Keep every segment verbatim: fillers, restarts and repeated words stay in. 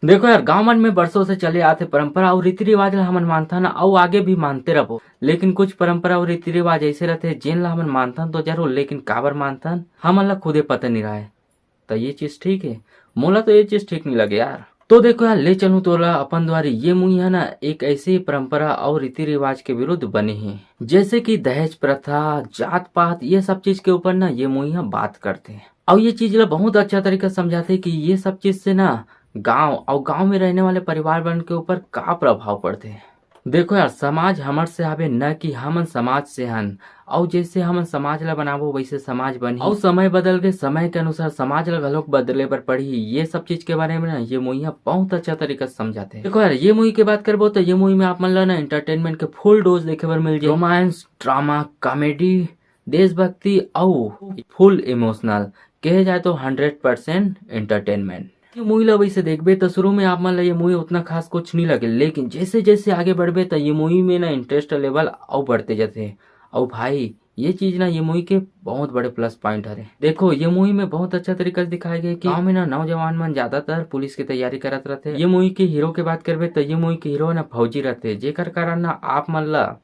देखो यार, गांव मन में बरसों से चले आते परंपरा अउ रीति रिवाज ला हमन मानथन अउ आगे भी मानते रहो, लेकिन कुछ परंपरा अउ रीति रिवाज ऐसे रहते जेन ला हमन मानथन तो जरूर, लेकिन काबर मानथन हमन ला खुदे पता नहीं रहे। तो ये चीज ठीक है? मोला तो ये चीज ठीक नहीं लगे यार। तो देखो यार, ले चलूं तोला अपन दुआरी। ये मुई है ना एक ऐसे परंपरा अउ रीति रिवाज के विरुद्ध बने हैं, जैसे कि दहेज प्रथा, जात पात, ये सब चीज के ऊपर ना ये मुई है बात करते हैं। अउ ये चीज ला बहुत अच्छा तरीका से समझाते हैं कि ये सब चीज से ना गांव अउ गांव में रहने वाले परिवार मन के ऊपर का प्रभाव पड़ते हैं। देखो यार, समाज हमर से हवे, न कि हमन समाज से हन। अउ जैसे हमन समाज ला बनाबो, वैसे समाज बनही। अउ समय बदल के, समय के अनुसार समाज ला घलोक बदले बर पड़ही। ये सब चीज के बारे में ना ये मुई ह बहुत अच्छा तरीका से समझाते हैं। देखो यार, ये मुई के बात करबो तो ये मुई में आप मन ला ना एंटरटेनमेंट के फुल डोज देखे बर मिल जाए। रोमांस, ड्रामा, कॉमेडी, देशभक्ति अउ फुल इमोशनल, कहे जाए तो हंड्रेड परसेंट एंटरटेनमेंट। ये मुई ला वैसे देखबे तो शुरू में आप मन ला ये मुई उतना खास कुछ नहीं लगे, लेकिन जैसे जैसे आगे बढ़बे तो ये मुई में ना इंटरेस्ट लेवल अउ बढ़ते जाते। अउ भाई, ये चीज ना ये मुई के बहुत बड़े प्लस पॉइंट हरे। देखो, ये मुई में बहुत अच्छा तरीका से दिखाए गए कि गाँव में ना नौजवान मन ज्यादातर पुलिस की तैयारी करत रहते। ये मुई के हीरो के बात करबे तो ये मुई के हीरो ना फौजी रहते, जेकर कारण ना आप मन ला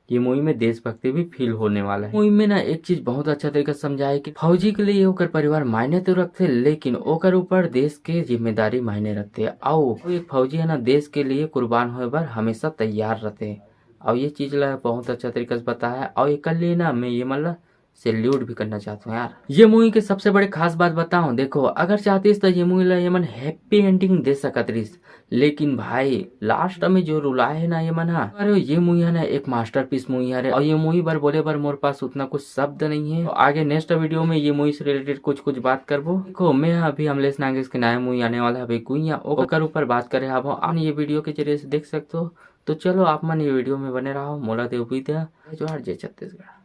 ये मुई में देशभक्ति भी फील होने वाला है। मुई में ना एक चीज बहुत अच्छा तरीका से समझाए कि फौजी के लिए ओकर परिवार मायने तो रखते, लेकिन ओकर ऊपर देश के जिम्मेदारी मायने रखते। अउ एक फौजी है ना, देश के लिए कुर्बान होए बर हमेशा तैयार रहते। अउ ये चीज ला बहुत अच्छा तरीका से बताया। अउ एकर लिए ना मैं ये मन ला सैल्यूट भी करना चाहता हूँ यार। ये मुई के सबसे बड़े खास बात बताऊं, देखो, अगर चाहतीस तो ये मुई ला ये मन हैप्पी एंडिंग दे सकत रहीस, लेकिन भाई, लास्ट में जो रुलाए है ना ये मन हा, अरे, ये मुई है ना एक मास्टरपीस मुई हरे। अउ ये मुई बर बोले बर मोर पास उतना कुछ शब्द नहीं है। तो आगे नेक्स्ट वीडियो में ये मुई से रिलेटेड कुछ कुछ बात करबो। देखो, मैं अभी अमलेश नागेश के नया मुई आने वाला है अभी गुइया, ओकर ऊपर बात करे हाबो, आप ये वीडियो के जरिए से देख सकते हो। तो चलो, आप मन ये वीडियो में बने रहो। मोला देव विद्या, जय जोहार, जय छत्तीसगढ़।